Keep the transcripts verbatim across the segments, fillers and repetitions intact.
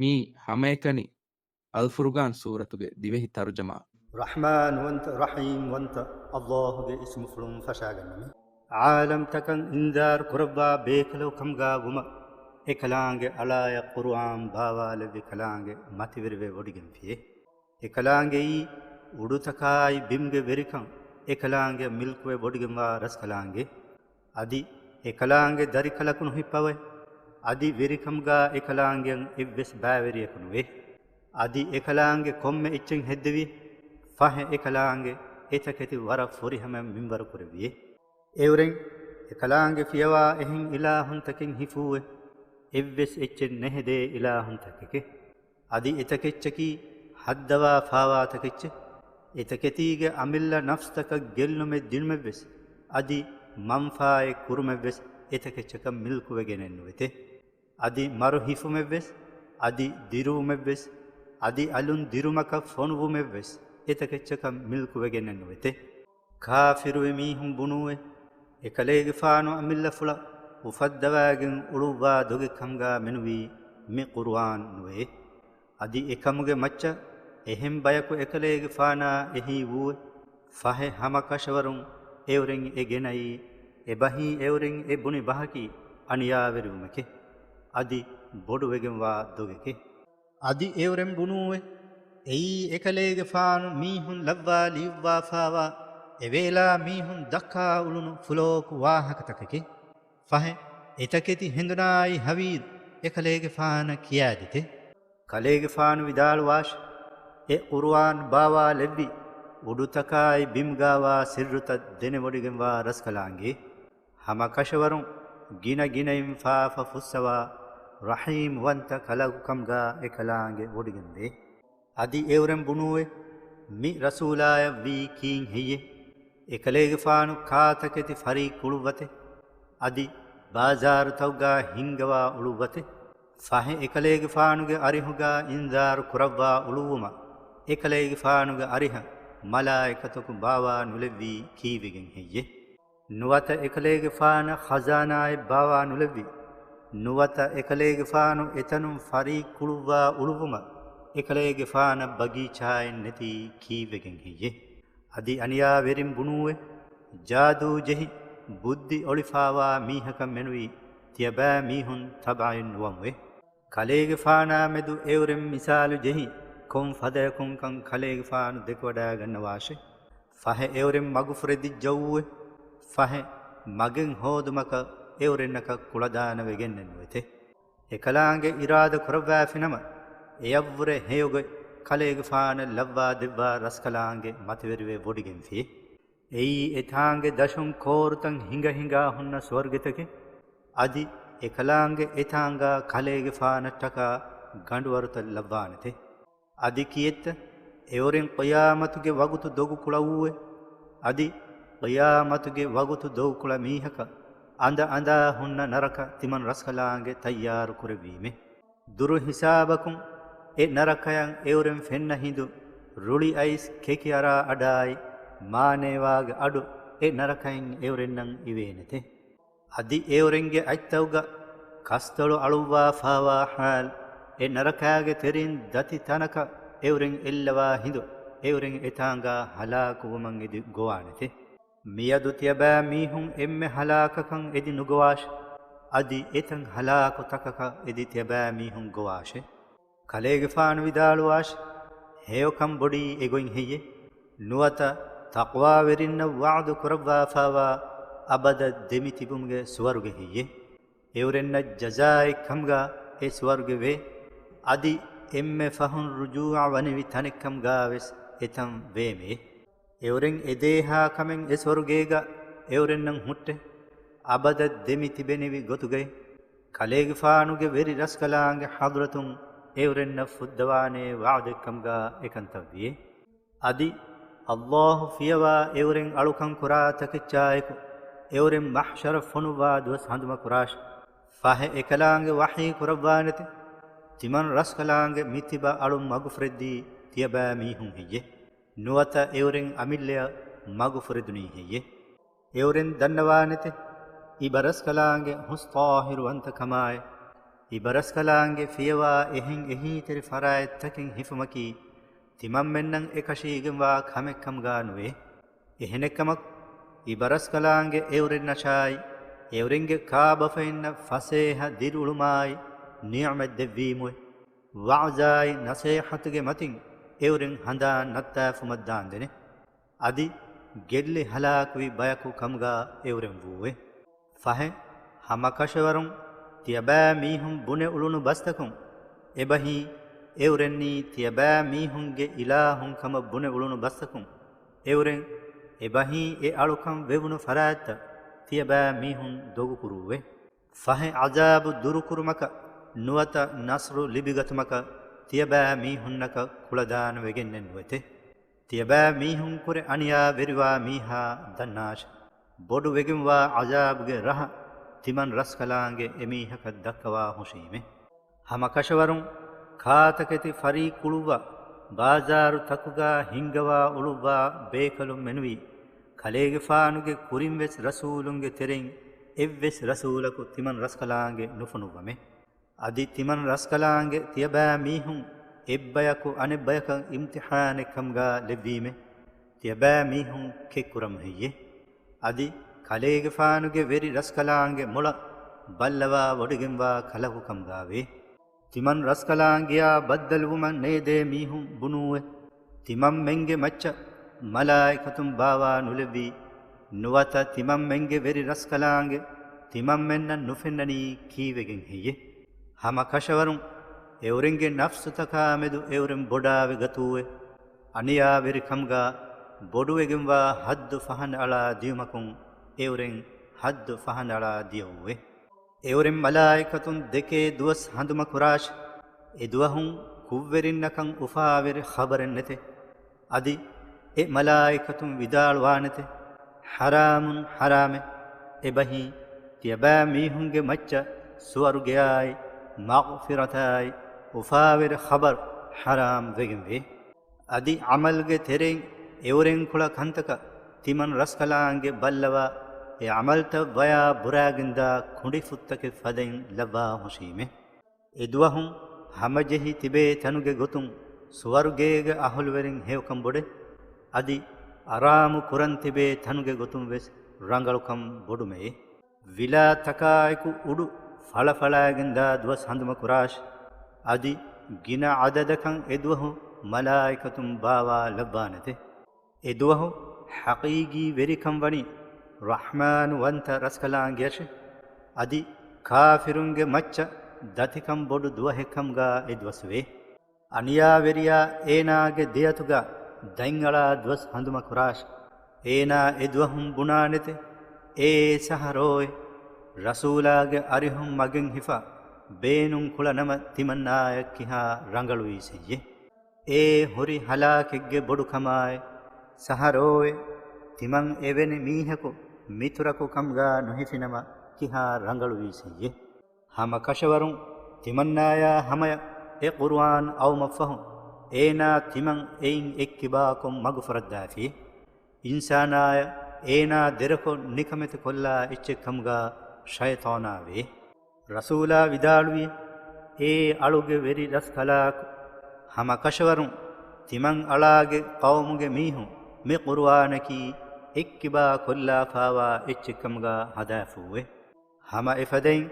މީ ހަމައެކަނި އަލްފުރުގާން ސޫރަތުގެ ދިވެހި ތަރުޖަމާ. ރަޙްމާންވަންތަ، ރަޙީމްވަންތަ އައްލާހުގެ އިސްމުފުޅުން ފަށާގަންނަމެ. ޢާލަމްތަކަށް އިންޒާރު ކުރައްވާ ބޭކަލަކު ކަމުގާ ވުމަށް އެކަލާނގެ އަޅާޔަށް ޤުރުއާން ބާވާލެއްވި ކަލާނގެ މަތިވެރިވެ ވޮޑިގެންފިއޭ. އެކަލާނގެއީ އުޑުތަކާއި ބިމުގެ ވެރިކަން އެކަލާނގެ މިލްކުވެ ވޮޑިގެންވާ ރަސްކަލާނގެ. އަދި އެކަލާނގެ ދަރިކަލަކުނު ހިއްޕަވައި، އަދި ވެރިކަމުގާ އެކަލާނގެއަށް އެއްވެސް ބައިވެރިޔަކު ނުވޭ. އަދި އެކަލާނގެ ކޮންމެ އެއްޗެއް ހެއްދެވި، ފަހެ އެކަލާނގެ އެތަކެތި ވަރަށް ފުރިހަމަ މިންވަރު ކުރެއްވިއޭ. އެއުރެން އެކަލާނގެ ފިޔަވާ އެހެން އިލާހުންތަކެއް ހިފޫއެ، އެއްވެސް އެއްޗެއް ނެހެދޭ އިލާހުންތަކެކޭ. އަދި އެތަކެއްޗަކީ ހައްދަވާ ފާވާތަކެއްޗެއް. އެތަކެތީގެ އަމިއްލަ ނަފްސްތަކަށް ގެއްލުމެއް ދިނުމެއްވެސް، އަދި މަންފާއެއް ކުރުމެއްވެސް އެތަކެއްޗަކަށް މިލްކުވެގެނެއްނުވެތެ. އަދި މަރު ހިފުމެއްވެސް، އަދި ދިރުވުމެއްވެސް، އަދި އަލުން ދިރުމަކަށް ފޮނުވުމެއްވެސް އެތަކެއްޗަކަށް މިލްކުވެގެނެއްނުވެތެ. ކާފިރުވި މީހުން ބުނޫއެ، އެކަލޭގެފާނު އަމިއްލަފުޅަށް އުފައްދަވާގެން އުޅުއްވާ ދޮގެއް ކަމުގާ މެނުވީ މި ޤުރުއާން ނުވޭ. އަދި އެކަމުގެ މައްޗަށް އެހެން ބަޔަކު އެކަލޭގެފާނާ އެހީ ވޫއެ، ފަހެ ހަމަ ކަށަވަރުން އެއުރެން އެ ގެނައީ، އެބަހީ އެއުރެން އެ ބުނި ބަހަކީ އަނިޔާވެރިވުމެކޭ. އަދި ބޮޑުވެގެންވާ ދޮގެކޭ. އަދި އެއުރެން ބުނޫއެ، އެއީ އެކަލޭގެފާނު މީހުން ލައްވާ ލިޔުއްވާފާވާ އެވޭލާ މީހުން ދައްކާ އުޅުނު ފުލޯކު ވާހަކަތަކެކޭ. ފަހެ އެތަކެތި ހެނދުނާއި ހަވީރު އެކަލޭގެފާނަށް ކިޔާދޭތެ. ކަލޭގެފާނު ވިދާޅުވާށި، އެ ޤުރުއާން ބާވާލެއްވި އުޑުތަކާއި ބިމުގާވާ ސިއްރުތައް ދެނެވޮޑިގެންވާ ރަސްކަލާނގެ. ހަމަ ކަށަވަރުން ގިނަ ގިނައިން ފާފަ ފުއްސަވާ ރަޙީމް ވަންތަ ކަލަކު ކަމުގާ އެކަލާނގެ ވޮޑިގެންވޭ. އަދި އެއުރެން ބުނޫއެ، މި ރަސޫލާޔަށް ވީ ކީން ހެއްޔެ؟ އެކަލޭގެފާނު ކާތަކެތި ފަރީޤު އުޅުއްވަތެ؟ އަދި ބާޒާރުތަކުގާ ހިންގަވާ އުޅުއްވަތެ؟ ފަހެ އެކަލޭގެފާނުގެ އަރިހުގާ އިންޒާރު ކުރައްވާ އުޅުއްވުމަށް އެކަލޭގެފާނުގެ އަރިހަށް މަލާއިކަތަކު ބާވާ ނުލެއްވީ ކީއްވެގެން ހެއްޔެ؟ ނުވަތަ އެކަލޭގެފާނަށް ޚަޒާނާއެއް ބާވާ ނުލެއްވި. ނުވަތަ އެކަލޭގެފާނު އެތަނުން ފަރީޤު ކުޅުއްވާ އުޅުއްވުމަށް އެކަލޭގެފާނަށް ބަގީޗާއެއް ނެތީ ކީއްވެގެން ހެއްޔެ؟ އަދި އަނިޔާވެރިން ބުނޫއެ، ޖާދޫ ޖެހި ބުއްދި އޮޅިފާވާ މީހަކަށް މެނުވީ ތިޔަބައިމީހުން ތަބަޢެއް ނުވަމުވެ. ކަލޭގެފާނާ މެދު އެއުރެން މިސާލު ޖެހި ކޮން ފަދަޔަކުންކަން ކަލޭގެފާނު ދެކެވަޑައިގަންނަވާށެ. ފަހެ އެއުރެން މަގުފުރެދިއްޖައޫއެ، ފަހެ މަގެއް ހޯދުމަކަށް އެއުރެންނަކަށް ކުޅަދާނަވެގެންނެއްނުވެތެ. އެކަލާނގެ އިރާދަ ކުރައްވާފިނަމަ، އެޔަށްވުރެ ހެޔޮގޮތް ކަލޭގެފާނަށް ލައްވާ ދެއްވާ ރަސްކަލާނގެ މަތިވެރިވެ ވޮޑިގެންފި. އެއީ އެތާނގެ ދަށުން ކޯރުތައް ހިނގަ ހިނގާ ހުންނަ ސުވަރުގެތަކެއް. އަދި އެކަލާނގެ އެތާނގާ ކަލޭގެފާނަށްޓަކާ ގަނޑުވަރުތައް ލައްވާނެތެ. އަދި ކިއެއްތަ؟ އެއުރެން ޤިޔާމަތުގެ ވަގުތު ދޮގު ކުޅައޫއެ. އަދި ޤިޔާމަތުގެ ވަގުތު ދޮގު ކުޅަ މީހަކަށް އަނދަ އަނދާ ހުންނަ ނަރަކަ ތިމަން ރަސްކަލާނގެ ތައްޔާރު ކުރެއްވީމެ. ދުރު ހިސާބަކުން އެ ނަރަކަޔަށް އެއުރެން ފެންނަ ހިނދު ރުޅި އައިސް ކެކި އަރާ އަޑާއި މާނޭވާގެ އަޑު އެ ނަރަކައިން އެއުރެންނަށް އިވޭނެތެ. އަދި އެއުރެންގެ އަތްތައުގަ ކަސްތޮޅު އަޅުއްވާފާވާ ހާލު، އެ ނަރަކާގެ ތެރެއިން ދަތި ތަނަކަށް އެއުރެން އެއްލަވާ ހިނދު، އެއުރެން އެތާނގާ ހަލާކުވުމަށް އެދި ގޮވާނެތެ. މިއަދު ތިޔަބައިމީހުން އެންމެ ހަލާކަކަށް އެދި ނުގޮވާށެ. އަދި އެތަން ހަލާކު ތަކަކަށް އެދި ތިޔަބައިމީހުން ގޮވާށެ. ކަލޭގެފާނު ވިދާޅުވާށި، ހެޔޮކަން ބޮޑީ އެގޮތް ހެއްޔެ؟ ނުވަތަ ތަޤްވާވެރިންނަށް ވަޢުދު ކުރައްވާފާވާ އަބަދަށް ދެމިތިބުމުގެ ސުވަރުގެ ހެއްޔެ؟ އެއުރެންނަށް ޖަޒާއެއްކަމުގާ އެ ސުވަރުގެ ވޭ، އަދި އެންމެ ފަހުން ރުޖޫޢަ ވަނިވި ތަނެއްކަމުގާވެސް އެތަން ވޭމެ. އެއުރެން އެދޭހާ ކަމެއް އެ ސުވަރުގޭގަ އެއުރެންނަށް ހުއްޓެ، އަބަދަށް ދެމި ތިބެނިވި ގޮތުގައި ކަލޭގެފާނުގެ ވެރި ރަސްކަލާނގެ ޙަޟްރަތުން އެއުރެންނަށް ފުއްދަވާނޭ ވަޢުދެއްކަމުގާ އެކަންތައްވިއެ. އަދި ﷲ ފިޔަވާ އެއުރެން އަޅުކަން ކުރާ ތަކެއްޗާއެކު އެއުރެން މަޙްޝަރަށް ފޮނުއްވާ ދުވަސް ހަނދުމަކުރާށި. ފަހެ އެކަލާނގެ ވަޙީ ކުރައްވާނެތެ، ތިމަން ރަސްކަލާނގެ މިތިބަ އަޅުން މަގުފުރެއްދީ ތިޔަބައިމީހުން ހެއްޔެ؟ ނުވަތަ އެއުރެން އަމިއްލަޔަށް މަގުފުރެދުނީ ހެއްޔެ؟ އެއުރެން ދަންނަވާނެތެ، އިބަރަސްކަލާނގެ ހުސް ޠާހިރުވަންތަކަމާއި، އިބަރަސްކަލާނގެ ފިޔަވާ އެހެން އެހީތެރި ފަރާތްތަކެއް ހިފުމަކީ، ތިމަންމެންނަށް އެކަށީގެންވާ ކަމެއްކަމުގާ ނުވޭ. އެހެނެއްކަމަކު، އިބަރަސްކަލާނގެ އެއުރެންނަށާއި، އެއުރެންގެ ކާބަފައިންނަށް ފަސޭހަ ދިރިއުޅުމާއި، ނިޢުމަތް ދެއްވީމުވެ. ވަޢުޒާއި ނަސޭހަތުގެ މަތިން އެއުރެން ހަނދާން ނައްތާފުމަށް ދާންދެނެ. އަދި ގެއްލި ހަލާކުވި ބަޔަކު ކަމުގާ އެއުރެން ވޫވެ. ފަހެ، ހަމަކަށަވަރުން ތިޔަބައި މީހުން ބުނެ އުޅުނު ބަސްތަކުން، އެބަހީ އެއުރެންނީ ތިޔަބައި މީހުންގެ އިލާހުން ކަމަށް ބުނެ އުޅުނު ބަސްތަކުން، އެއުރެން އެބަހީ އެ އަޅުކަން ވެވުނު ފަރާތްތައް ތިޔަބައި މީހުން ދޮގުކުރޫވެ. ފަހެ ޢަޒާބު ދުރުކުރުމަކަށް ނުވަތަ ނަޞްރު ލިބިގަތުމަކަށް ތިޔަބައި މީހުންނަކަށް ކުޅަދާނަ ވެގެންނެއް ނުވެތެ. ތިޔަބައި މީހުންކުރެ އަނިޔާވެރިވާ މީހާ ދަންނާށެ. ބޮޑުވެގެންވާ ޢަޒާބުގެ ރަހަ ތިމަން ރަސްކަލާނގެ އެމީހަކަށް ދައްކަވާ ހުށީމެ. ހަމަކަށަވަރުން ކާތަކެތި ފަރީއްކުޅުއްވާ، ބާޒާރު ތަކުގާ ހިންގަވާ އުޅުއްވާ ބޭކަލުންމެނުވީ، ކަލޭގެފާނުގެ ކުރިންވެސް ރަސޫލުންގެ ތެރެއިން އެއްވެސް ރަސޫލަކު ތިމަން ރަސްކަލާނގެ ނުފޮނުއްވަމެ. އަދި ތިމަން ރަސްކަލާނގެ ތިޔަބައި މީހުން އެއްބަޔަކު އަނެއްބަޔަކަށް އިމްތިޙާނެއްކަމުގާ ލެއްވީމެ. ތިޔަބައި މީހުން ކެތްކުރަމު ހެއްޔެ؟ އަދި ކަލޭގެފާނުގެ ވެރި ރަސްކަލާނގެ މޮޅަށް ބައްލަވާ ވޮޑިގެންވާ ކަލަކުކަމުގާވޭ. ތިމަން ރަސްކަލާނގެއާ ބައްދަލުވުމަށް ނޭދޭ މީހުން ބުނޫއެ. ތިމަންމެންގެ މައްޗަށް މަލާއިކަތުން ބާވާ ނުލެއްވީ، ނުވަތަ ތިމަންމެންގެ ވެރި ރަސްކަލާނގެ ތިމަންމެންނަށް ނުފެންނަނީ ކީއްވެގެން ހެއްޔެ؟ ހަމަ ކަށަވަރުން އެއުރެންގެ ނަފްސުތަކާ މެދު އެއުރެން ބޮޑާވެ ގަތޫއެ. އަނިޔާވެރިކަމުގާ ބޮޑުވެގެންވާ ހައްދު ފަހަނައަޅާ ދިޔުމަކުން އެއުރެން ހައްދު ފަހަނައަޅާ ދިޔައޫއެ. އެއުރެން މަލާއިކަތުން ދެކޭ ދުވަސް ހަނދުމަކުރާށި. އެދުވަހުން ކުށްވެރިންނަކަށް އުފާވެރި ޚަބަރެއް ނެތެ. އަދި އެ މަލާއިކަތުން ވިދާޅުވާނެތެ، ޙަރާމުން ޙަރާމެއް. އެބަހީ ތިޔަބައި މީހުންގެ މައްޗަށް ސުވަރުގެއާއި މަޣްފިރަތާއި އުފާވެރި ޚަބަރު ޙަރާމް ވެގެންވޭ. އަދި ޢަމަލްގެ ތެރެއިން އެއުރެން ކުޅަ ކަންތަކަށް ތިމަން ރަސްކަލާނގެ ބައްލަވާ، އެ ޢަމަލްތައް ވަޔާ ބުރާގެންދާ ކުނޑިފުއްތަކެއް ފަދައިން ލައްވާ ހުށީމެ. އެދުވަހުން ހަމަޖެހި ތިބޭ ތަނުގެ ގޮތުން ސުވަރުގޭގެ އަހުލުވެރިން ހެޔޮކަން ބޮޑެ، އަދި އަރާމު ކުރަން ތިބޭ ތަނުގެ ގޮތުން ވެސް ރަނގަޅުކަން ބޮޑުމެއޭ. ވިލާތަކާއެކު އުޑު ފަޅަފަޅާގެންދާ ދުވަސް ހަނދުމަކުރާށި. އަދި ގިނަ އަދަދަކަށް އެދުވަހު މަލާއިކަތުން ބާވާ ލައްވާނެތެ. އެދުވަހު ޙަޤީޤީ ވެރިކަން ވަނީ ރަޙްމާން ވަންތަ ރަސްކަލާނގެއަށެ. އަދި ކާފިރުންގެ މައްޗަށް ދަތިކަން ބޮޑު ދުވަހެއްކަމުގާ އެދުވަސްވޭ. އަނިޔާވެރިޔާ އޭނާގެ ދެއަތުގާ ދަތްއަޅާ ދުވަސް ހަނދުމަކުރާށި. އޭނާ އެދުވަހުން ބުނާނެތެ، އޭ ސަހަރޯއެ! ރަސޫލާގެ އަރިހުން މަގެއް ހިފާ ބޭނުން ކުޅަ ނަމަ ތިމަންނާޔަށް ކިހާ ރަނގަޅުވީސެއްޔެ؟ އޭ ހުރި ހަލާކެއްގެ ބޮޑުކަމާއި، ސަހަރޯއެ! ތިމަން އެވެނި މީހަކު މިތުރަކު ކަމުގާ ނުހިފިނަމަ ކިހާ ރަނގަޅުވީސެއްޔެ؟ ހަމަކަށަވަރުން ތިމަންނާޔާ ހަމަޔަށް އެ ޤުރުއާން އައުމަށްފަހު، އޭނާ ތިމަން އެއިން އެއްކިބާކޮށް މަގުފަރައްދާފި. އިންސާނާޔަށް އޭނާ ދެރަކޮށް ނިކަމެތި ކޮށްލާ އެއްޗެއް ކަމުގާ ޝައިޠާނާ ވޭ. ރަސޫލާ ވިދާޅުވި، އޭ އަޅުގެ ވެރި ރަސްކަލާކު! ހަމަ ކަށަވަރުން ތިމަން އަޅާގެ ޤައުމުގެ މީހުން މި ޤުރުއާނަކީ އެއްކިބާ ކޮށްލާފާވާ އެއްޗެއް ކަމުގާ ހަދާފޫވެ. ހަމަ އެފަދައިން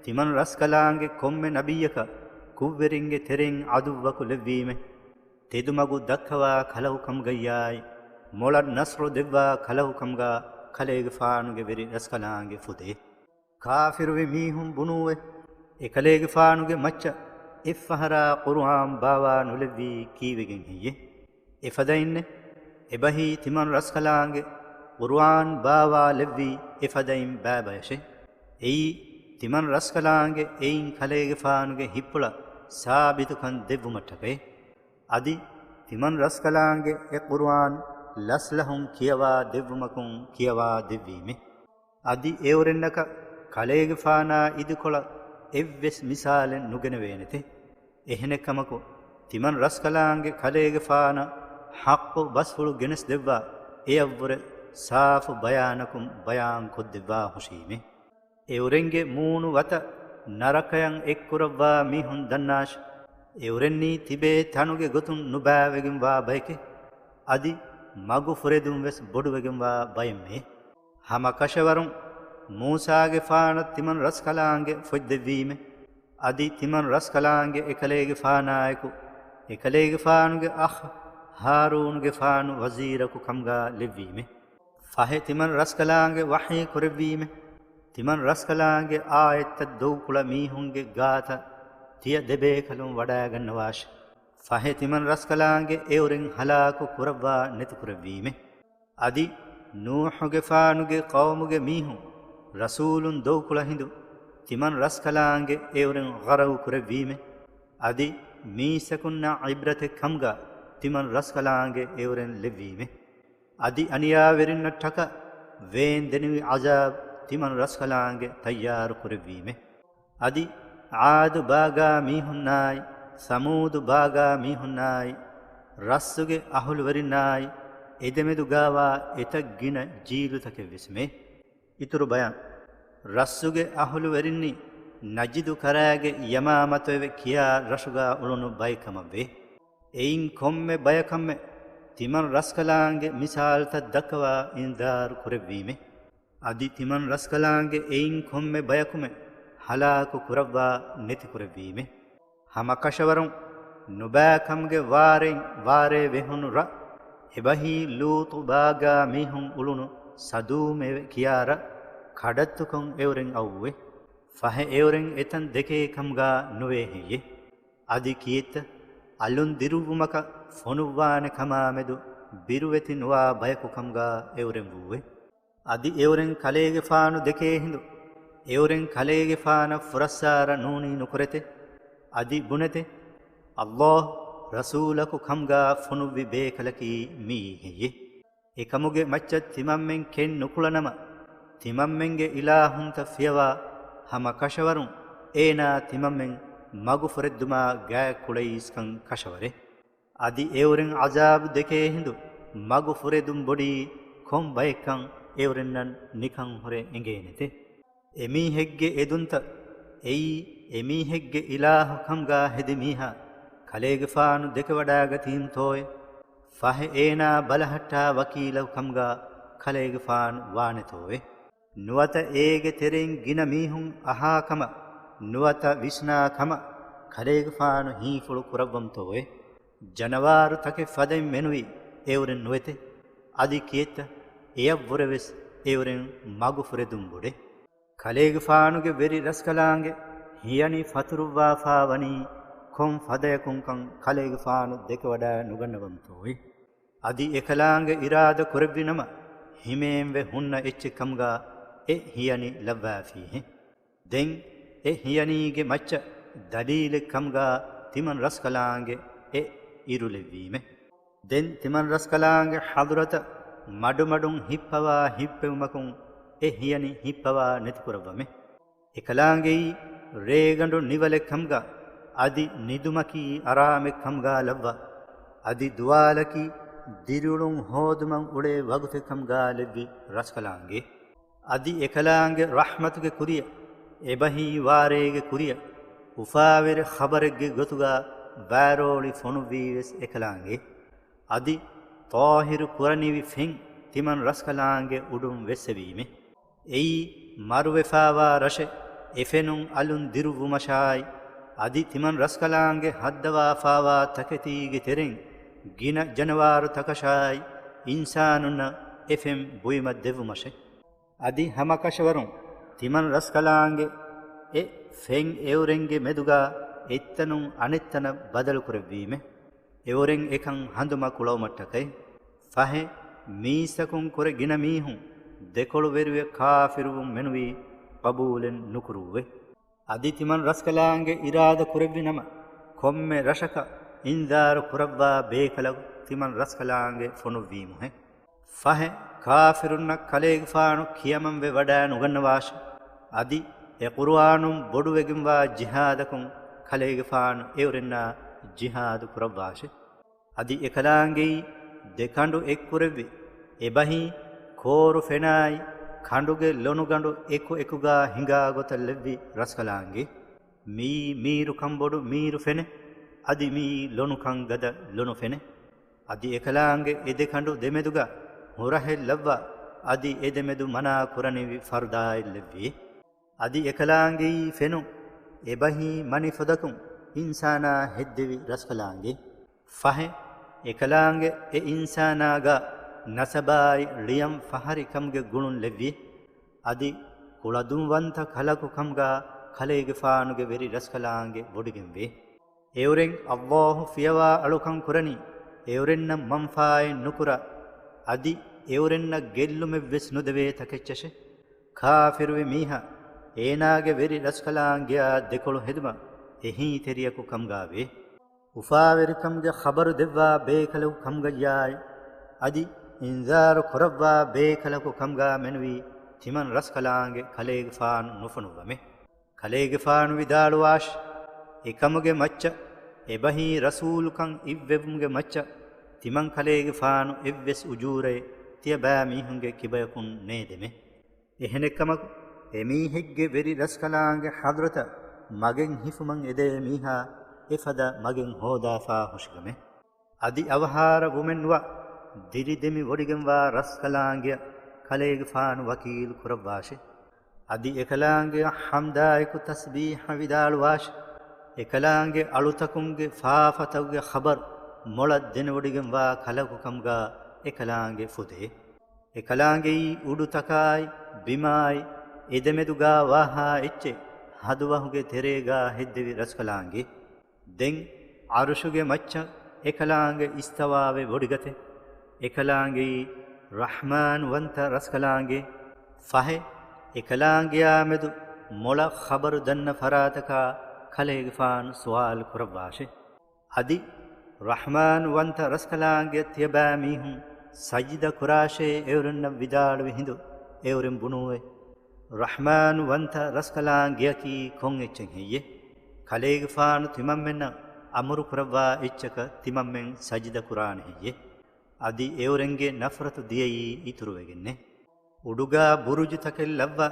ތިމަން ރަސްކަލާނގެ ކޮންމެ ނަބިއްޔަކަށް ކުށްވެރިންގެ ތެރެއިން ޢަދުއްވަކު ލެއްވީމެ. ތެދުމަގު ދައްކަވާ ކަލަކުކަމުގައްޔާއި، މޮޅަށް ނަޞްރު ދެއްވާ ކަލަކުކަމުގާ ކަލޭގެފާނުގެ ވެރި ރަސްކަލާނގެ ފުދޭ. ކާފިރުވި މީހުން ބުނޫއެ، އެކަލޭގެފާނުގެ މައްޗަށް އެއްފަހަރާ ޤުރުއާން ބާވާ ނުލެއްވީ ކީއްވެގެން ހެއްޔެ؟ އެފަދައިންނެއް، އެބަހީ ތިމަން ރަސްކަލާނގެ ޤުރުއާން ބާވާ ލެއްވީ އެފަދައިން ބައިބަޔަށެ. އެއީ، ތިމަން ރަސްކަލާނގެ އެއިން ކަލޭގެފާނުގެ ހިތްޕުޅަށް ސާބިތުކަން ދެއްވުމަށްޓަކައި. އަދި ތިމަން ރަސްކަލާނގެ އެ ޤުރުއާން ލަސްލަހުން ކިޔަވާ ދެއްވުމަކުން ކިޔަވާ ދެއްވީމެ. އަދި އެއުރެންނަކަށް ކަލޭގެފާނާ އިދިކޮޅަށް އެއްވެސް މިސާލެއް ނުގެނެވޭނެތެ. އެހެނެއްކަމަކު، ތިމަން ރަސްކަލާނގެ ކަލޭގެފާނަށް ޙައްޤު ބަސްފުޅު ގެނެސްދެއްވާ އެޔަށްވުރެ ސާފު ބަޔާނަކުން ބަޔާން ކޮށްދެއްވާ ހުށީމެ. އެއުރެންގެ މޫނު ވަތަށް ނަރަކަޔަށް އެއްކުރައްވާ މީހުން ދަންނާށި! އެއުރެންނީ ތިބޭ ތަނުގެ ގޮތުން ނުބާވެގެންވާ ބަޔެކޭ. އަދި މަގުފުރެދުން ވެސް ބޮޑުވެގެންވާ ބައެއްމެ. ހަމަކަށަވަރުން މޫސާގެފާނަށް ތިމަން ރަސްކަލާނގެ ފޮތްދެއްވީމެ. އަދި ތިމަން ރަސްކަލާނގެ އެކަލޭގެފާނާއެކު އެކަލޭގެފާނުގެ އަޚް ހާރޫނުގެފާނު ވަޒީރަކު ކަމުގާ ލެއްވީމެ. ފަހެ ތިމަން ރަސްކަލާނގެ ވަޙީ ކުރެއްވީމެ. ތިމަން ރަސްކަލާނގެ އާޔަތްތައް ދޮގުކުޅަ މީހުންގެ ގާތަށް ތިޔަ ދެބޭކަލުން ވަޑައިގަންނަވާށި! ފަހެ ތިމަން ރަސްކަލާނގެ އެއުރެން ހަލާކު ކުރައްވާ ނެތިކުރެއްވީމެ. އަދި ނޫޙުގެފާނުގެ ޤައުމުގެ މީހުން ރަސޫލުން ދޮގުކުޅަ ހިނދު ތިމަން ރަސްކަލާނގެ އެއުރެން ޣަރަޤު ކުރެއްވީމެ. އަދި މީސްތަކުންނަށް ޢިބްރަތެއް ކަމުގާ ތިމަން ރަސްކަލާނގެ އެއުރެން ލެއްވީމެ. އަދި އަނިޔާވެރިންނަށްޓަކާ ވޭންދެނިވި ޢަޒާބު ތިމަން ރަސްކަލާނގެ ތައްޔާރު ކުރެއްވީމެ. އަދި ޢާދު ބާގާ މީހުންނާއި، ސަމޫދު ބާގާ މީހުންނާއި، ރައްސުގެ އަހުލުވެރިންނާއި، އެދެމެދުގާވާ އެތައް ގިނަ ޖީލުތަކެއްވެސްމެ. އިތުރު ބަޔާން. ރައްސުގެ އަހުލުވެރިންނީ ނަޖިދު ކަރާގެ ޔަމާމަތު އެވެ ކިޔާ ރަށުގާ އުޅުނު ބައެއް ކަމަށްވޭ. އެއިން ކޮންމެ ބަޔަކަށްމެ ތިމަން ރަސްކަލާނގެ މިސާލުތައް ދައްކަވާ އިންޒާރު ކުރެއްވީމެ. އަދި ތިމަން ރަސްކަލާނގެ އެއިން ކޮންމެ ބަޔަކުމެ ހަލާކު ކުރައްވާ ނެތިކުރެއްވީމެ. ހަމަކަށަވަރުން ނުބާކަމުގެ ވާރެއިން ވާރޭ ވެހުނު ރަށް އެބަހީ ލޫޠު ބާގާ މީހުން އުޅުނު ސަދޫމް އެވެ ކިޔާ ރަށް ކަޑައްތުކޮށް އެއުރެން އައުއްވޭ. ފަހެ އެއުރެން އެތަން ދެކޭ ކަމުގާ ނުވޭ ހެއްޔޭ؟ އަދި ކިއެއްތަ އަލުން ދިރުއްވުމަކަށް ފޮނުއްވާނެ ކަމާމެދު ބިރުވެތި ނުވާ ބަޔަކު ކަމުގާ އެއުރެން ވޫއެ. އަދި އެއުރެން ކަލޭގެފާނު ދެކޭ ހިނދު، އެއުރެން ކަލޭގެފާނަށް ފުރައްސާރަ ނޫނީ ނުކުރެތެ. އަދި ބުނެތެ، ﷲ ރަސޫލަކު ކަމުގާ ފޮނުއްވި ބޭކަލަކީ މިއީ ހެއްޔޭ؟ އެކަމުގެ މައްޗަށް ތިމަންމެން ކެތް ނުކުޅަނަމަ، ތިމަންމެންގެ އިލާހުންތައް ފިޔަވާ ހަމަ ކަށަވަރުން އޭނާ ތިމަންމެން މަގުފުރެއްދުމާ ގާތް ކުޅައީސްކަން ކަށަވަރޭ. އަދި އެއުރެން ޢަޒާބު ދެކޭ ހިނދު މަގު ފުރެދުން ބޮޑީ ކޮން ބައެއްކަން އެއުރެންނަށް ނިކަން ހުރެ އެނގޭނެތެ. އެމީހެއްގެ އެދުންތައް އެއީ އެމީހެއްގެ އިލާހު ކަމުގާ ހެދި މީހާ ކަލޭގެފާނު ދެކެވަޑާގަތީމުތޯއެ؟ ފަހެ އޭނާ ބަލަހައްޓާ ވަކީލަކު ކަމުގާ ކަލޭގެފާނު ވާނެތޯއެ؟ ނުވަތަ އޭގެ ތެރެއިން ގިނަ މީހުން އަހާ ކަމަށް ނުވަތަ ވިސްނާ ކަމަށް ކަލޭގެފާނު ހީފުޅު ކުރައްވަމުތޯއެ؟ ޖަނަވާރު ތަކެއް ފަދައިން މެނުވީ އެއުރެން ނުވެތެ؟ އަދި ކިއެއްތަ އެޔަށްވުރެވެސް އެއުރެން މަގު ފުރެދުން ބޮޑެ؟ ކަލޭގެފާނުގެ ވެރި ރަސްކަލާނގެ ހިޔަނި ފަތުރުއްވާފާ ވަނީ ކޮން ފަދަޔަކުންކަން ކަލޭގެފާނު ދެކެވަޑާ ނުގަންނަވަމުތޯއެ؟ އަދި އެކަލާނގެ އިރާދަ ކުރެއްވި ނަމަ، ހިމޭންވެ ހުންނަ އެއްޗެއް ކަމުގާ އެ ހިޔަނި ލައްވާފީހެ. ދެން އެ ހިޔަނީގެ މައްޗަށް ދަލީލެއް ކަމުގާ ތިމަން ރަސްކަލާނގެ އެ އިރު ލެއްވީމެ. ދެން ތިމަން ރަސްކަލާނގެ ޙަޟްރަތަށް މަޑުމަޑުން ހިއްޕަވާ ހިއްޕެވުމަކުން އެ ހިޔަނި ހިއްޕަވާ ނެތިކުރައްވަމެ. އެކަލާނގެއީ ރޭގަނޑު ނިވަލެއް ކަމުގާ، އަދި ނިދުމަކީ އަރާމެއް ކަމުގާ ލައްވާ، އަދި ދުވާލަކީ ދިރިއުޅުން ހޯދުމަށް އުޅޭ ވަގުތެއް ކަމުގާ ލެއްވި ރަސްކަލާނގެ. އަދި އެކަލާނގެ ރަޙްމަތުގެ ކުރިއަށް، އެބަހީ ވާރޭގެ ކުރިއަށް، އުފާވެރި ޚަބަރެއްގެ ގޮތުގާ ވާރޯޅި ފޮނުއްވީވެސް އެކަލާނގެ. އަދި ޠާހިރު ކުރަނިވި ފެން ތިމަން ރަސްކަލާނގެ އުޑުން ވެއްސެވީމެ. އެއީ މަރުވެފާވާ ރަށެއް އެފެނުން އަލުން ދިރުއްވުމަށާއި، އަދި ތިމަން ރަސްކަލާނގެ ހައްދަވާފާވާ ތަކެތީގެ ތެރެއިން ގިނަ ޖަނަވާރު ތަކަށާއި، އިންސާނުންނަށް އެފެން ބުއިމަށް ދެއްވުމަށެ. އަދި ހަމަކަށަވަރުން ތިމަން ރަސްކަލާނގެ އެ ފެން އެއުރެންގެ މެދުގާ އެއްތަނުން އަނެއްތަނަށް ބަދަލު ކުރެއްވީމެ. އެއުރެން އެކަން ހަނދުމަ ކުޅަވުމަށްޓަކައި. ފަހެ، މީސްތަކުން ކުރެ ގިނަ މީހުން ދެކޮޅުވެރިވެ ކާފިރުވުން މެނުވީ ޤަބޫލެއް ނުކުރުއްވެ. އަދި ތިމަން ރަސްކަލާނގެ އިރާދަ ކުރެއްވި ނަމަ، ކޮންމެ ރަށަކަށް އިންޒާރު ކުރައްވާ ބޭކަލަކު ތިމަން ރަސްކަލާނގެ ފޮނުއްވީމުހެ. ފަހެ، ކާފިރުންނަށް ކަލޭގެފާނު ކިޔަމަންވެ ވަޑާ ނުގަންނަވާށެ. އަދި އެ ޤުރުއާނުން ބޮޑުވެގެންވާ ޖިހާދަކުން ކަލޭގެފާނު އެއުރެންނާ ޖިހާދު ކުރައްވާށެ. އަދި އެކަލާނގެއީ ދެކަނޑު އެއްކުރެއްވި އެބަހީ ކޯރު ފެނާއި ކަނޑުގެ ލޮނުގަނޑު އެކު އެކުގާ ހިނގާ ގޮތަށް ލެއްވި ރަސްކަލާނގެ. މިއީ މީރުކަން ބޮޑު މީރު ފެނެ، އަދި މިއީ ލޮނުކަން ގަދަ ލޮނު ފެނެ. އަދި އެކަލާނގެ އެ ދެ ކަނޑު ދެމެދުގަ ހުރަހެއް ލައްވާ، އަދި އެ ދެމެދު މަނާ ކުރަނިވި ފަރުދާއެއް ލެއްވި. އަދި އެކަލާނގެއީ ފެނުން އެބަހީ މަނިފޮދަކުން އިންސާނާ ހެއްދެވި ރަސްކަލާނގެ. ފަހެ، އެކަލާނގެ އެ އިންސާނާގަ ނަސަބާއި ޅިޔަން ފަހަރި ކަމުގެ ގުޅުން ލެއްވި. އަދި ކުޅަދުންވަންތަ ކަލަކު ކަމުގަ ކަލޭގެފާނުގެ ވެރި ރަސްކަލާނގެ ވޮޑިގެންވި. އެއުރެން އައްލާހު ފިޔަވާ އަޅުކަން ކުރަނީ، އެއުރެންނަށް މަންފާއެއް ނުކުރާ، އަދި އެއުރެންނަށް ގެއްލުމެއްވެސް ނުދެވޭ ތަކެއްޗަށެ. ކާފިރުވި މީހާ އޭނާގެ ވެރި ރަސްކަލާނގެއާ ދެކޮޅު ހެދުމަށް އެހީތެރިޔަކު ކަމުގާވޭ. އުފާވެރިކަމުގެ ޚަބަރު ދެއްވާ ބޭކަލަކު ކަމުގައްޔާއި، އަދި އިންޒާރު ކުރައްވާ ބޭކަލަކު ކަމުގާ މެނުވީ ތިމަން ރަސްކަލާނގެ ކަލޭގެފާނު ނުފޮނުއްވަމޭ. ކަލޭގެފާނު ވިދާޅުވާށި، އެކަމުގެ މައްޗަށް، އެބަހީ ރަސޫލުކަން އިއްވެވުމުގެ މައްޗަށް، ތިމަން ކަލޭގެފާނު އެއްވެސް އުޖޫރައެއް ތިޔަބައިމީހުންގެ ކިބަޔަކުން ނޭދެމޭ. އެހެނެއްކަމަކު، އެމީހެއްގެ ވެރި ރަސްކަލާނގެ ޙަޟްރަތަށް މަގެއް ހިފުމަށް އެދޭ މީހާ އެފަދަ މަގެއް ހޯދާފާ ހުށިގަމޭ. އަދި އަވަހާރަ ވުމެއްނުވާ، ދިރިދެމި ވޮޑިގެންވާ ރަސްކަލާނގެއަށް ކަލޭގެފާނު ވަކީލު ކުރައްވާށި. އަދި އެކަލާނގެއަށް ޙަމްދާއެކު ތަސްބީޙަ ވިދާޅުވާށި. އެކަލާނގެ އަޅުތަކުންގެ ފާފަތަކުގެ ޚަބަރު މޮޅަށް ދެނެވޮޑިގެންވާ ކަލަކު ކަމުގާ އެކަލާނގެ ފުދޭ. އެކަލާނގެއީ އުޑުތަކާއި ބިމާއި އެދެމެދުގާ ވާހާ އެއްޗެއް ހަދުވަހުގެ ތެރޭގާ ހެއްދެވި ރަސްކަލާނގެ. ދެން ޢަރުޝުގެ މައްޗަށް އެކަލާނގެ އިސްތަވާވެ ވޮޑިގަތެ. އެކަލާނގެއީ ރަޙްމާން ވަންތަ ރަސްކަލާނގެ. ފަހެ، އެކަލާނގެއާމެދު މޮޅަށް ޚަބަރު ދަންނަ ފަރާތަކާ ކަލޭގެފާނު ސުވާލު ކުރައްވާށެ. އަދި ރަޙްމާން ވަންތަ ރަސްކަލާނގެ ތިޔަބައިމީހުން ސަޖިދަ ކުރާށޭ އެއުރެންނަށް ވިދާޅުވި ހިނދު އެއުރެން ބުނޫއެ. ރަޙްމާން ވަންތަ ރަސްކަލާނގެއަކީ ކޮން އެއްޗެއް ހެއްޔެ؟ ކަލޭގެފާނު ތިމަންމެންނަށް އަމުރު ކުރައްވާ އެއްޗަކަށް ތިމަންމެން ސަޖިދަ ކުރާނެ ހެއްޔެ؟ އަދި އެއުރެންގެ ނަފްރަތު ދިޔައީ އިތުރުވެގެންނެ. އުޑުގާ ބުރުޖުތަކެއް ލައްވާ،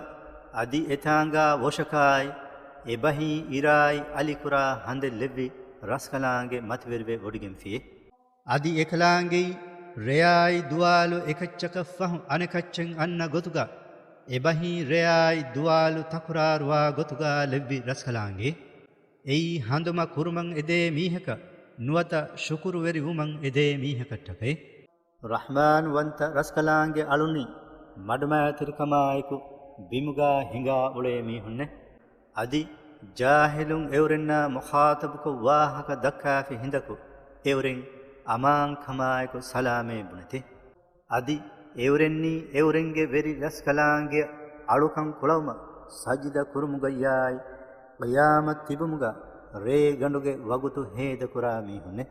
އަދި އެތާނގާ ވޮށަކާއި، އެބަހީ އިރާއި އަލިކުރާ ހަނދެއް ލެއްވި ރަސްކަލާނގެ މަތިވެރިވެ ވޮޑިގެންފިއެ. އަދި އެކަލާނގެއީ ރެޔާއި ދުވާލު އެކައްޗަކަށް ފަހު އަނެކައްޗެއް އަންނަ ގޮތުގާ، އެބަހީ ރެޔާއި ދުވާލު ތަކުރާރުވާ ގޮތުގާ ލެއްވި ރަސްކަލާނގެ. އެއީ ހަނދުމަ ކުރުމަށް އެދޭ މީހަކަށް ނުވަތަ ޝުކުރުވެރިވުމަށް އެދޭ މީހަކަށްޓަކައި. ރަޙްމާން ވަންތަ ރަސްކަލާނގެ އަޅުންނީ މަޑުމައިތިރިކަމާއެކު ބިމުގާ ހިނގާ އުޅޭ މީހުންނެ. އަދި ޖާހިލުން އެއުރެންނާ މުޚާޠަބުކޮށް ވާހަކަ ދައްކާފި ހިނދަކު އެއުރެން އަމާންކަމާއެކު ސަލާމޭ ބުނެތި. އަދި އެއުރެންނީ އެއުރެންގެ ވެރި ރަސްކަލާނގެ އަޅުކަން ކުޅައުމަށް ސަޖިދަ ކުރުމުގައްޔާއި، ޤިޔާމަތް ތިބުމުގަ ރޭގަނޑުގެ ވަގުތު ހޭދަކުރާ މީހުންނެ.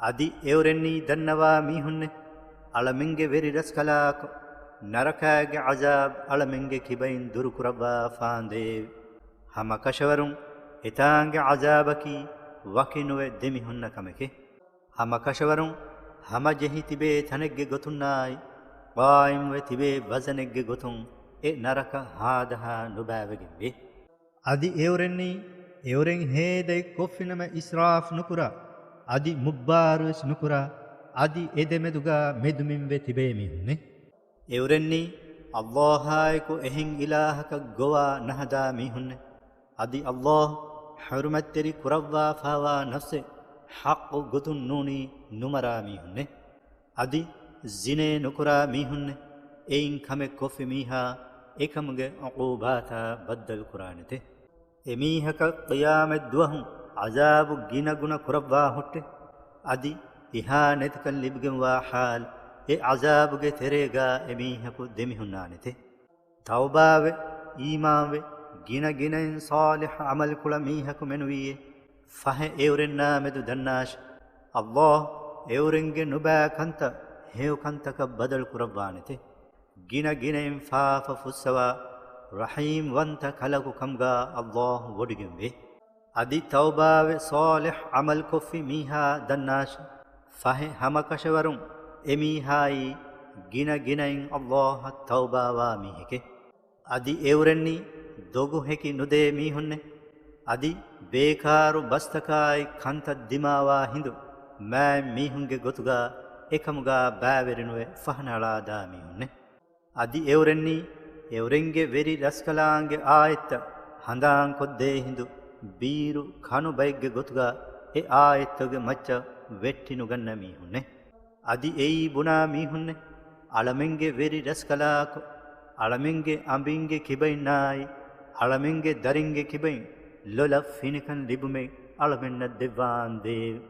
އަދި އެއުރެންނީ ދަންނަވާ މީހުންނެ، އަޅަމެންގެ ވެރި ރަސްކަލާކޮ، ނަރަކާގެ ޢަޒާބް އަޅަމެންގެ ކިބައިން ދުރުކުރައްވާ ފާނދޭވެ. ހަމަ ކަށަވަރުން އެތާނގެ ޢަޒާބަކީ ވަކިނުވެ ދެމިހުންނަ ކަމެކެ. ހަމަ ކަށަވަރުން ހަމަޖެހި ތިބޭ ތަނެއްގެ ގޮތުންނާއި، ޤާއިމްވެ ތިބޭ ވަޒަނެއްގެ ގޮތުން އެ ނަރަކަ ހާދަހާ ނުބައިވެގެންވޭ. އަދި އެއުރެންނީ، އެއުރެން ހޭދައެއް ކޮށްފިނަމަ އިސްރާފް ނުކުރާ، އަދި މުއްބާރުވެސް ނުކުރާ، އަދި އެ ދެމެދުގާ މެދުމިންވެ ތިބޭ މީހުންނެ. އެއުރެންނީ، އައްލާހާއެކު އެހެން އިލާހަކަށް ގޮވާ ނަހަދާ މީހުންނެ. އަދި އައްލާހް ޙުރުމަތްތެރި ކުރައްވާފާވާ ނަފްސެއް ޙައްޤު ގޮތުން ނޫނީ ނުމަރާ މީހުންނެ. އަދި ޒިނޭ ނުކުރާ މީހުންނެ. އެއިން ކަމެއް ކޮށްފި މީހާ އެކަމުގެ ޢުޤޫބާތާ ބައްދަލު ކުރާނެތެ. އެމީހަކަށް ޤިޔާމަތް ދުވަހު ޢަޒާބު ގިނަގުނަ ކުރައްވާ ހުއްޓެ. އަދި އިހާނެތިކަން ލިބިގެންވާ ޙާލު އެ ޢަޒާބުގެ ތެރޭގާ އެމީހަކު ދެމިހުންނާނެތެ. ތައުބާވެ، އީމާންވެ، ގިނަ ގިނައިން ޞާލިޙު ޢަމަލު ކުޅަ މީހަކު މެނުވީއޭ. ފަހެ އެއުރެންނާމެދު ދަންނާށި، އައްލާހް އެއުރެންގެ ނުބައި ކަންތައް ހެޔޮ ކަންތަކަށް ބަދަލު ކުރައްވާނެތެ. ގިނަ ގިނައިން ފާފަ ފުއްސަވާ، ރަޙީމް ވަންތަ ކަލަކު ކަމުގާ އައްލާހް ވޮޑިގެންވޭ. އަދި ތައުބާވެ ޞާލިޙް ޢަމަލު ކޮށްފި މީހާ ދަންނާށި، ފަހެ ހަމަކަށަވަރުން އެމީހާއީ ގިނަ ގިނައިން އައްލާހަށް ތައުބާވާ މީހެކޭ. އަދި އެއުރެންނީ ދޮގު ހެކި ނުދޭ މީހުންނޭ. އަދި ބޭކާރު ބަސްތަކާއި ކަންތައް ދިމާވާ ހިނދު މާތް މީހުންގެ ގޮތުގަ އެކަމުގަ ބައިވެރިނުވެ ފަހަނައަޅާ ދާ މީހުންނޭ. އަދި އެއުރެންނީ އެއުރެންގެ ވެރި ރަސްކަލާނގެ އާޔަތްތައް ހަނދާންކޮށްދޭ ހިނދު ބީރު ކަނު ބައެއްގެ ގޮތުގަ އެ އާޔަތްތަކުގެ މައްޗަށް ވެއްޓިނުގަންނަ މީހުންނޭ. އަދި އެއީ ބުނާ މީހުންނޭ، އަޅަމެންގެ ވެރި ރަސްކަލާކޮ، އަޅަމެންގެ އަނބިންގެ ކިބައިންނާއި، އަޅަމެންގެ ދަރިންގެ ކިބައިން ލޮލަށް ފިނިކަން ލިބުމެއް އަޅަމެންނަށް ދެއްވާންދޭވެ.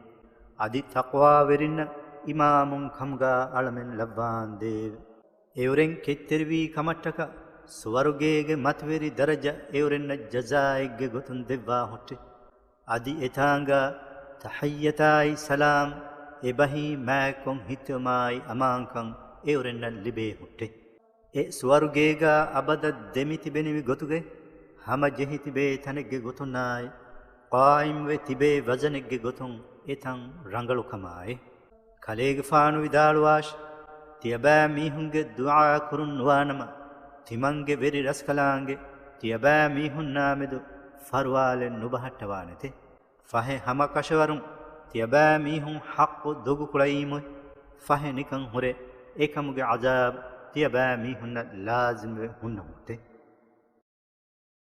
އަދި ތަޤްވާވެރިންނަށް އިމާމުން ކަމުގަ އަޅަމެން ލައްވާންދޭވެ. އެއުރެން ކެތްތެރިވީ ކަމަށްޓަކާ ސުވަރުގޭގެ މަތިވެރި ދަރަޖަ އެއުރެންނަށް ޖަޒާއެއްގެ ގޮތުން ދެއްވާ ހުއްޓޭ. އަދި އެތާނގަ ތަޙިއްޔަތާއި ސަލާމް އެބަހީ މާތްކޮށް ހިތުވުމާއި އަމާންކަން އެއުރެންނަށް ލިބޭ ހުއްޓޭ. އެ ސުވަރުގޭގަ އަބަދަށް ދެމިތިބެނިވި ގޮތުގައި ހަމަޖެހި ތިބޭ ތަނެއްގެ ގޮތުންނާއި، ޤާއިމްވެ ތިބޭ ވަޒަނެއްގެ ގޮތުން އެތަން ރަނގަޅުކަމާއި. ކަލޭގެފާނު ވިދާޅުވާށި، ތިޔަބައިމީހުންގެ ދުޢާ ކުރުން ނުވާނަމަ، ތިމަންގެ ވެރި ރަސްކަލާނގެ ތިޔަބައިމީހުންނާމެދު ފަރުވާލެއް ނުބަހައްޓަވާނެތެ. ފަހެ ހަމަކަށަވަރުން ތިޔަބައިމީހުން ޙައްޤު ދޮގުކުޅައީމުއެ، ފަހެ ނިކަން ހުރެ އެކަމުގެ ޢަޒާބު ތިޔަބައިމީހުންނަށް ލާޒިމްވެ ހުންނަ ހުއްޓޭ.